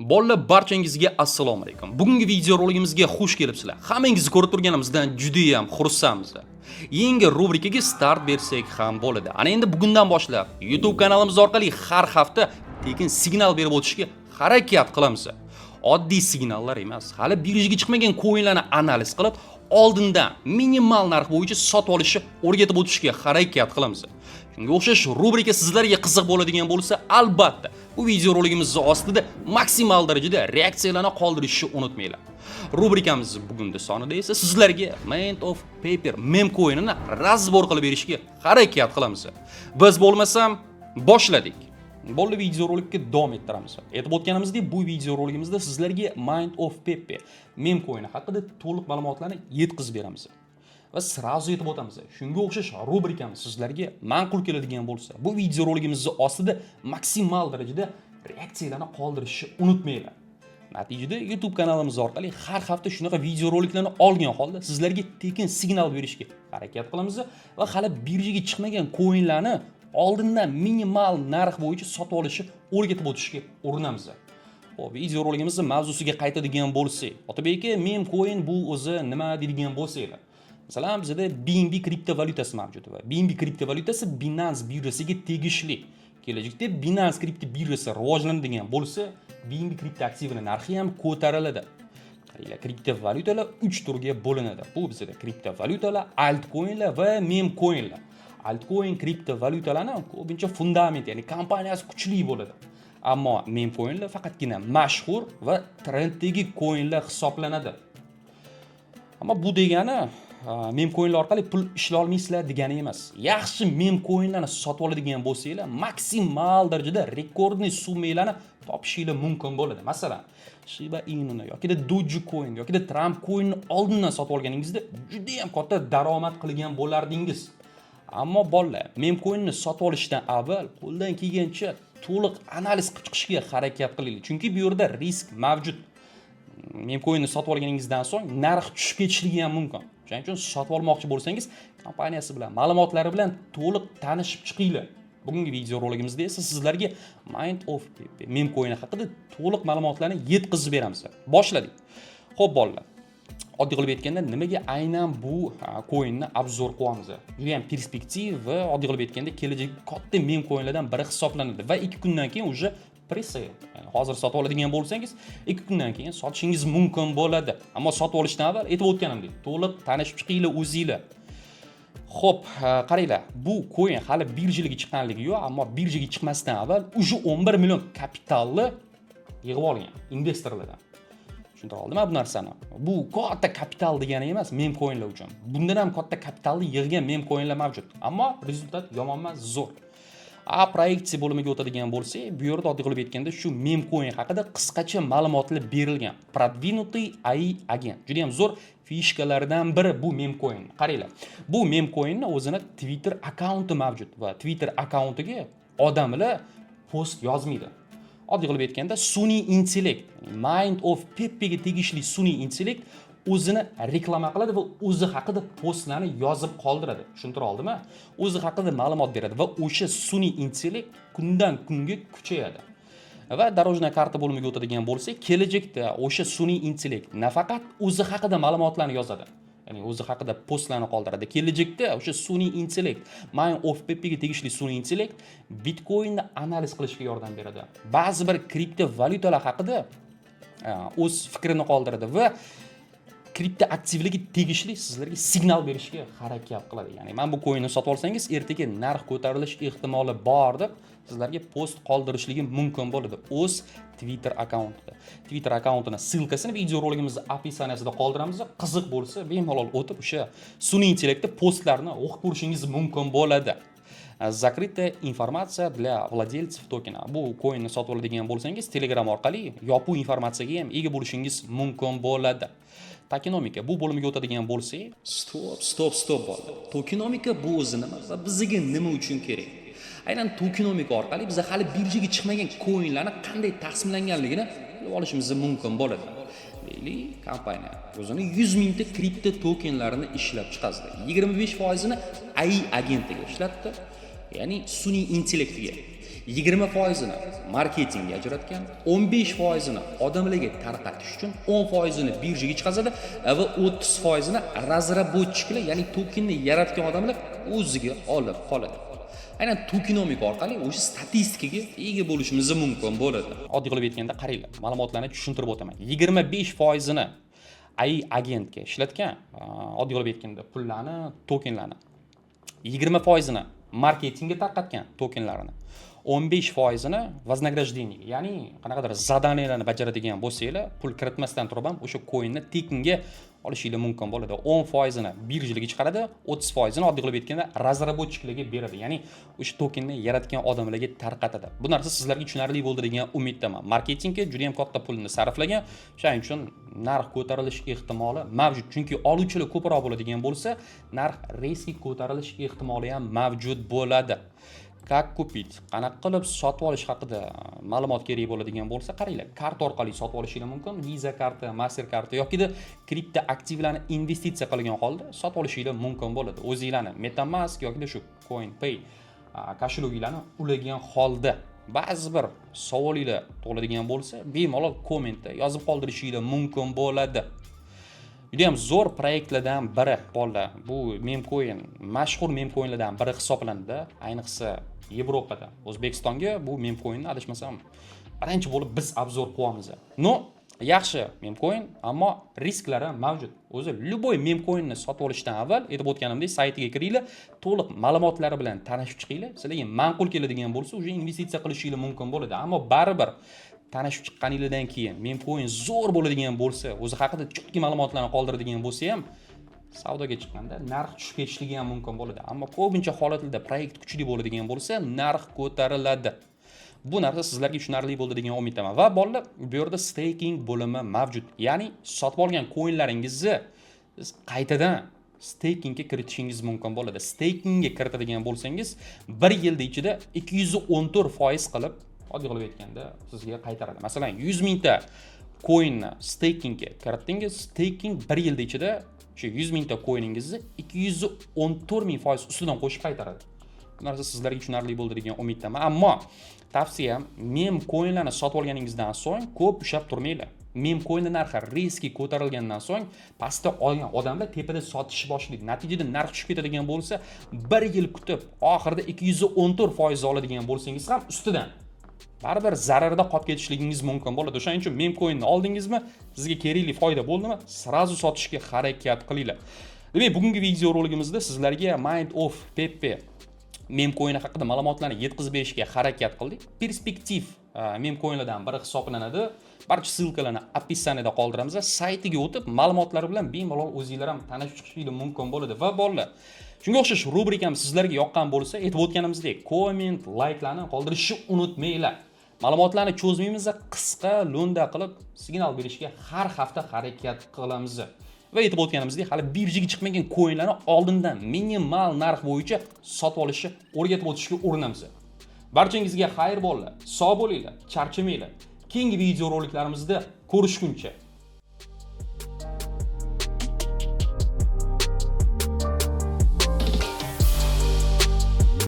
Bolalar, barchangizga assalomu alaykum. Bugungi videoroligimizga xush kelibsizlar. Hammangizni ko'rib turganimizdan juda ham xursandmiz. Yangi rubrikaga start bersak ham bo'ladi. Ana endi bugundan boshlab YouTube kanalimiz orqali har hafta tekin signal berib o'tishga harakat qilamiz. Oddiy signallar emas, hali birjaga chiqmagan coinlarni analiz qilib, oldindan minimal narx bo'yicha sotib olishni o'rgatib o'tishga harakat qilamiz. Shunga o'xshash rubrika sizlarga qiziq bo'ladigan bo'lsa, albatta bu videoroligimizni ostida maksimal darajada reaksiyalarni qoldirishni unutmanglar. Rubrikamiz bugungi sonida esa sizlarga Mind of Paper meme coinini разбор qilib berishga harakat qilamiz. Biz bo'lmasam boshladik. Bo'ldi, videorolikka davom ettiramiz. Aytib o'tganimizdek, bu videoroligimizda sizlarga Mind of Pepe meme coini haqida to'liq ma'lumotlarni yetkazib beramiz. Va сразу aytib o'tamiz. Shunga o'xshash rubrikamiz sizlarga ma'qul keladigan bo'lsa, bu videoroligimizni ostida maksimal darajada reaksiyalarni qoldirishni unutmanglar. Natijada YouTube kanalimiz orqali har hafta shunaqa videoroliklarni olgan holda sizlarga tekin signal berishga harakat qilamiz va hali birjaga chiqmagan coinlarni oldindan minimal narx bo'yicha sotib olishni o'rgatib o'tishga urinamiz. Xo'p, videoroligimizni mavzusiga qaytadigan bo'lsak, Otabek aka, meme coin bu o'zi nima deydigan bo'lsanglar. Masalan, bizda BNB kriptovalyutasi mavjud va BNB kriptovalyutasi Binance birjasiga tegishli. Kelajakda Binance kripto birjasi rivojlanadigan bo'lsa, BNB kripto aktivini narxi ham ko'tariladi. Qaranglar, kriptovalyutalar 3 turga bo'linadi. Bu bizda kriptovalyutalar, altcoinlar va meme coinlar. Altcoin kriptovalyutalarni ko'pincha fundament, ya'ni kompaniyasi kuchli bo'ladi. Ammo meme coinlar faqatgina mashhur va trenddagi coinlar hisoblanadi. Ammo bu degani meme coinlar orqali pul ishlay olmaysizlar degani emas. Yaxshi meme coinlarni sotib oladigan bo'lsanglar, maksimal darajada рекордный summalarni topishinglar mumkin bo'ladi. Masalan, Shiba Inuni yokida Dogecoin yokida Trump coinni oldindan sotib olganingizda juda ham katta daromad qilgan bo'lardingiz. Ammo bolalar, meme coinni sotib olishdan avval qo'ldan kelgancha to'liq analiz qilib chiqishga harakat qilinglar. Chunki bu yerda risk mavjud. Meme coinni sotib olganingizdan so'ng narx tushib ketishligi ham mumkin. Shuning uchun sotib olmoqchi bo'lsangiz, kompaniyasi bilan, ma'lumotlari bilan to'liq tanishib chiqinglar. Bugungi videoroligimizda esa sizlarga Mind of Pepe meme coini haqida to'liq ma'lumotlarni yetkazib beramiz. Boshladik. Xo'p, bolalar. Oddiy qilib aytganda, nimaga aynan bu coinni обзор qilyapmiz? Juda ham perspektiv va oddiy qilib aytganda kelajak katta meme coinlardan biri hisoblanadi va 2 kundan keyin уже presale. Ya'ni hozir sotib oladigan bo'lsangiz, 2 kundan keyin sotishingiz mumkin bo'ladi. Ammo sotib olishdan avval aytib o'tganimdek, to'liq tanishib chiqinglar o'zinglar. Xo'p, qaranglar, bu coin hali birjaga chiqqanligi yo'q, ammo birjaga chiqmasdan avval уже 11 million kapitalni yig'ib olgan investorlardan. Tushuntira oldimmi bu narsani? Bu katta kapital degani emas meme coinlar uchun. Bundan ham katta kapitalni yig'gan meme coinlar mavjud. Ammo результат yomon emas, zo'r. О проекте bo'limiga o'tadigan bo'lsak, bu yerda oddiy qilib aytganda shu meme coin haqida qisqacha ma'lumotlar berilgan. Продвинутый AI agent. Juda ham zo'r фишка laridan biri bu meme coin. Qaranglar. Bu meme coinni o'zini Twitter akkaunti mavjud va Twitter akkauntiga odamlar post yozmaydi. Oddiy qilib aytganda, sun'iy intellekt, Mind of Pepe'ga tegishli sun'iy intellekt o'zini reklama qiladi va o'zi haqida postlarni yozib qoldiradi. Tushuntira oldimmi? O'zi haqida ma'lumot beradi va o'sha sun'iy intellekt kundan kunga kuchayadi. Va дорожная карта bo'limiga o'tadigan bo'lsak, kelajakda o'sha sun'iy intellekt nafaqat o'zi haqida ma'lumotlarni yozadi, ya'ni o'zi haqida postlarni qoldiradi. Kelajakda o'sha sun'iy intellekt, Mind of Pepe'ga tegishli sun'iy intellekt Bitcoinni analiz qilishga yordam beradi. Ba'zi bir kriptovalyutalar haqida o'z fikrini qoldiradi va kripto aktivligi tegishli sizlarga signal berishga harakat qiladi. Ya'ni mana bu coinni sotib olsangiz, ertaga narx ko'tarilish ehtimoli bor deb sizlarga post qoldirishligi mumkin bo'ladi o'z Twitter akkauntida. Twitter akkauntini ссылка sini videoroligimizni описание sida qoldiramiz. Qiziq bo'lsa, bemalol o'tib o'sha sun'iy intellektda postlarni o'qib ko'rishingiz mumkin bo'ladi. Закрытая информация для владельцев токена. Bu coinni sotib oladigan bo'lsangiz, Telegram orqali yopiq informatsiyaga ham ega bo'lishingiz mumkin bo'ladi. Tokenomika bu bo'limiga o'tadigan bo'lsak, стоп, стоп, стоп bo'ldi. Tokenomika bu o'zi nima va bizga nima uchun kerak? Aynan tokenomika orqali biz hali birjaga chiqmagan coinlarni qanday taqsimlanganligini bilib olishimiz mumkin bo'ladi. Deylik, kompaniya o'zini 100 mingta kripto tokenlarini ishlab chiqazdi. 25 foizini AI agentiga ishlatdi, ya'ni sun'iy intellektiga. 20 foizini marketingga ajratgan, 15 foizini odamlarga tarqatish uchun, 10 foizini birjaga chiqazadi va 30 foizini разработчик lar, ya'ni tokenni yaratgan odamlar o'ziga olib qoladi. Aynan tokenomika orqali o'sha statistikaga ega bo'lishimiz mumkin bo'ladi. Oddiy qilib aytganda, qaranglar, ma'lumotlarni tushuntirib o'taman. 25 foizini AI agentga ishlatgan, oddiy qilib aytganda, pullarni, tokenlarni 20 foizini marketingga tarqatgan tokenlarini, 15 foizini вознаграждение, ya'ni qanaqadir задания larni bajaradigan bo'lsanglar, pul kiritmasdan turib ham o'sha coinni tekinga olishinglar mumkin bo'ladi. 10 foizini birjalarga chiqaradi, 30 foizini, oddiy qilib aytganda, разработчик larga beradi, ya'ni o'sha tokenni yaratgan odamlarga tarqatadi. Bu narsa sizlarga tushunarli bo'ldi degan umiddaman. Marketingga juda yam katta pulni sarflagan, shuning uchun narx ko'tarilish ehtimoli mavjud, chunki oluvchilar ko'proq bo'ladigan bo'lsa, narx резкий ko'tarilish ehtimoli ham mavjud bo'ladi. Как купить, qanaqa qilib sotib olish haqida ma'lumot kerak bo'ladigan bo'lsa, qaranglar, karta orqali sotib olishinglar mumkin: Visa karta, Master karta yokida kripto aktivlarni investitsiya qilgan holda sotib olishinglar mumkin bo'ladi. O'zinglarni MetaMask yokida shu CoinPay кошелёк inglarni ulagan holda. Ba'zi bir savolinglar tug'iladigan bo'lsa, bemalol kommentda yozib qoldirishinglar mumkin bo'ladi. Judayam zo'r proyektlardan biri, bolalar. Bu memcoin mashhur memcoinlardan biri hisoblanadi, ayniqsa Yevropada. O'zbekistonga bu memcoinni, adashmasam, birinchi bo'lib biz обзор qilyapmiz. Но yaxshi memcoin, ammo risklari mavjud. O'zi любой memcoinni sotib olishdan avval, aytib o'tganimdek, saytiga kiringlar, to'liq ma'lumotlari bilan tanishib chiqinglar. Sizlarga ma'qul keladigan bo'lsa, уже investitsiya qilishinglar mumkin bo'ladi. Ammo baribir tanishib chiqqaninglardan keyin memcoin zo'r bo'ladigan bo'lsa, o'zi haqida четкий ma'lumotlarni qoldiradigan bo'lsa ham, savdoga chiqqanda narx tushib ketishligi ham mumkin bo'ladi. Ammo ko'pincha holatlarda proyekt kuchli bo'ladigan bo'lsa, narx ko'tariladi. Bu narsa sizlarga tushunarli bo'ldi degan umiddaman. Va bolalar, bu yerda staking bo'limi mavjud, ya'ni sotib olgan coinlaringizni siz qaytadan stakingga kiritishingiz mumkin bo'ladi. Stakingga kiritadigan bo'lsangiz, bir yilda ichida 214% qilib, oddiy qilib aytganda, sizga qaytaradi. Masalan, 100 mingta coinni stakingga kiritdingiz, staking bir yilda ichida shu 100 mingta coiningizni 214 ming% ustidan qo'shib qaytaradi. Bu narsa sizlarga tushunarli bo'ldi degan umiddaman. Ammo tavsiyam, mem coinlarni sotib olganingizdan so'ng ko'p ushlab turmanglar. Mem coinni narxi резкий ko'tarilgandan so'ng pastda olgan odamlar tepada sotishni boshlaydi. Natijada narx tushib ketadigan bo'lsa, bir yil kutib, oxirida 214% oladigan bo'lsangiz ham, ustidan baribir zararda qolib ketishligingiz mumkin bo'ladi. O'shaning uchun mem coinni oldingizmi, sizga kerakli foyda bo'ldimi, сразу sotishga harakat qilinglar. Demak, bugungi videoroligimizda sizlarga Mind of Pepe mem coini haqida ma'lumotlarni yetkazib berishga harakat qildik. Perspektiv mem coinlardan biri hisoblanadi. Barcha ссылка larni описание da qoldiramiz. Saytiga o'tib, ma'lumotlar bilan bemalol o'zinglar ham tanishib chiqishingiz mumkin bo'ladi. Va bolalar, shunga o'xshash rubrikam sizlarga yoqqan bo'lsa, aytib o'tganimizdek, komment, layklarni qoldirishni unutmanglar. Ma'lumotlarni cho'zmaymiz, qisqa, lo'nda qilib signal berishga har hafta harakat qilamiz. Va aytib o'tganimizdek, hali birjaga chiqmagan coinlarni oldindan minimal narx bo'yicha sotib olishni o'rgatib o'tishga urinamiz. Barchangizga xayr, bolalar. Sog' bo'linglar, charchamanglar. Keyingi videoroliklarimizda ko'rishguncha.